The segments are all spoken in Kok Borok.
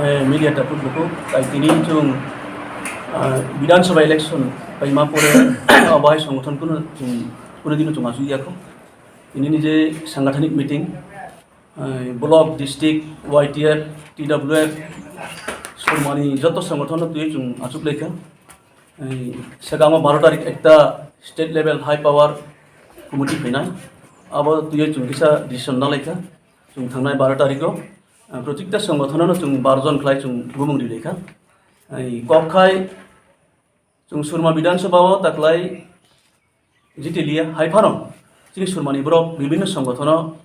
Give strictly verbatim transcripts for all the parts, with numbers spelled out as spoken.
Eh, media tapuk buku, tai tini chwng, ah, Bidhan Sabha election paima pore, abo hai songothono chwng kuno dino chwng achuk yakho. Tini ni je sangathanik meeting, eh, block, district, Y T F, T W F, Surmani joto songothono twi chwng achuk laikha. Eh, sekango baro tarik ekta state level high power committee phainai. Abo twi chwng kisa decision na laikha. Chwng thangnai baro tariko, eh, protikta songothonono chwng baro jon khlai chwng bumung ri laikha. Eh, kok khai chwng Surma Bidhan Sabha o taklai jitiliya hai phano chini Surmani borok bibinno songothono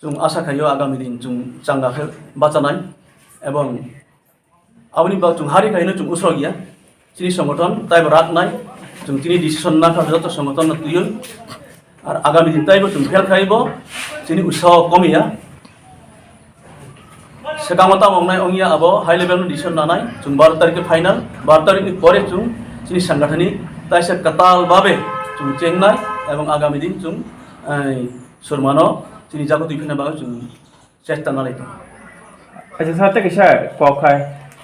chwng asa khaio agami din chwng changa khe bachanai, ebong aboni ba chwng hari khaino chwng usrok ya. Chini songothon taibo rak nai, chwng chini decision na kha joto songothon no twiwi. Ar agami din taibo chwng fail khaibo chini usao komiya. Sekango tamo wngnai wngya abo high level no decision nanai, chwng baro tarikhe final, baro tarikni pore chwng chini sangathani taisa kwtal babe chwng chengnai, ebong agami din chwng, eh, Surmano chini jago twi phina bagwi chwng chesta nalai tongo. Acha sir, tei kaisa kok hai,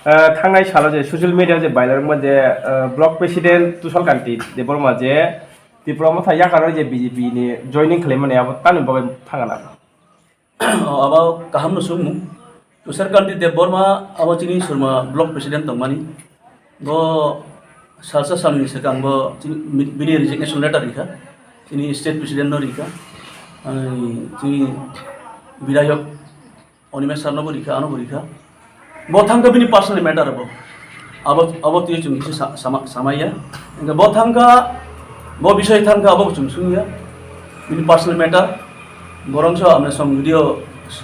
eh, thangnai salo je social media je viral wngma je, eh, block president Tushar Kanti Debbarma je Tipra Motha yakaro je B J P ni joining khlaimani abo tamni bagwi thangana? O, abo kaham no sungmung. Tushar Kanti Debbarma abo chini Surma block president tongmani. Bo salsa salni swkang bo chini, bini resignation letter rikha. Chini state president no rikha. Ai, chini bidayok Animesh sir no bo rikha, ano bo rikha. Bo thangkha bini personal matter bo. Abo, abo twi chwng kisa sa-, sama, samaya. Hingke bo thangkha, bo bisoi thangkha, abo chwng sungya. Bini personal matter. Borong so amne song video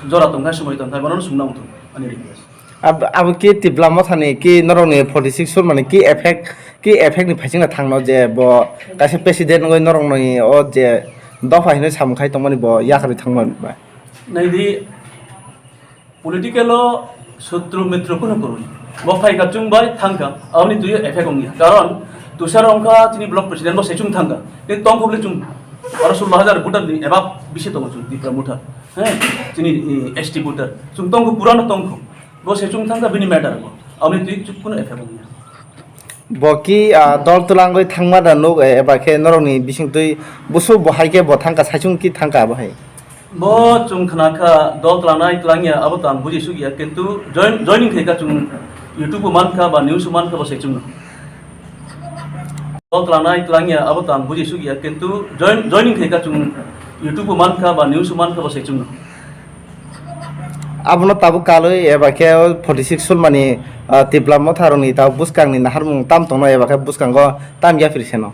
jora tongkha, somoi tongkha, bono sungna muthung. Ani request. Ab-, abo ki Tipra Mothani ki norokni forty six Surmani ki effect, ki effect ni phaisingna thangno je bo kaisa president wngwi norokni o je dopha hinwi samung khai tongmani bo yakarwi thangmani ba? Naidi, political o sutru mitru kunu kwrwi. Bo phaikha chwng bai thangkha, aboni twi effect wngya. Karon Tushar wngkha chini block president, bo se chwng thangkha. Tei tongkha bole chwng aro sullo hajar voter ni eba bisi tongo chwng Tipra Motha. He, chini, eh, S T voter. Chwng tongkha, purano tongkha. Bo se chwng thangkha bini matter bo. Aboni twi chwng kunu effect wngya. Bo ki, ah, dol twlangwi thangma da nuk, eh, eba khe norokni bisingtwi busu bo hai khe bo thangkha, saichung ki thangkha abo hai? Bo chwng khna kha dol twlangnai twlangya abo to ang buji suk ya, kintu join, joining khe kha chwng YouTube o man kha ba news o man kha bo se chwng. Dol twlangnai twlangya abo to ang buji suk ya, kintu join, joining khe kha chwng YouTube o man kha ba news o man kha bo se chwng. Abono tabuk kalwi eba khe o forty six Surmani, ah, Tipra Motha rokni tabuk bwskangni naharmung tam tongno eba khe bwskango tam yaphri seno.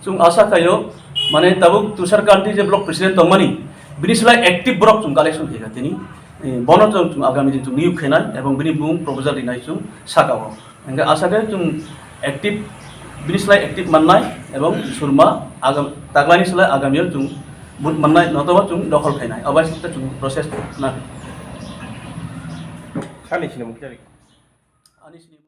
Chwng asa khaio, mane tabuk Tushar Kanti je block president tongmani, bini slai active borok chwng collection khaikha tini. Eh, bono chwng, chwng agami din chwng niyok khainai ebong bini bumung proposal rinai chwng sakao. Hingke asa khe chwng active, bini slai active mannai ebong Surma agam-, taklaini slai agamio chwng vote mannai, notoba chwng dokhol khainai. Abai sukte chwng process na. Sani sini mukti. Ani sini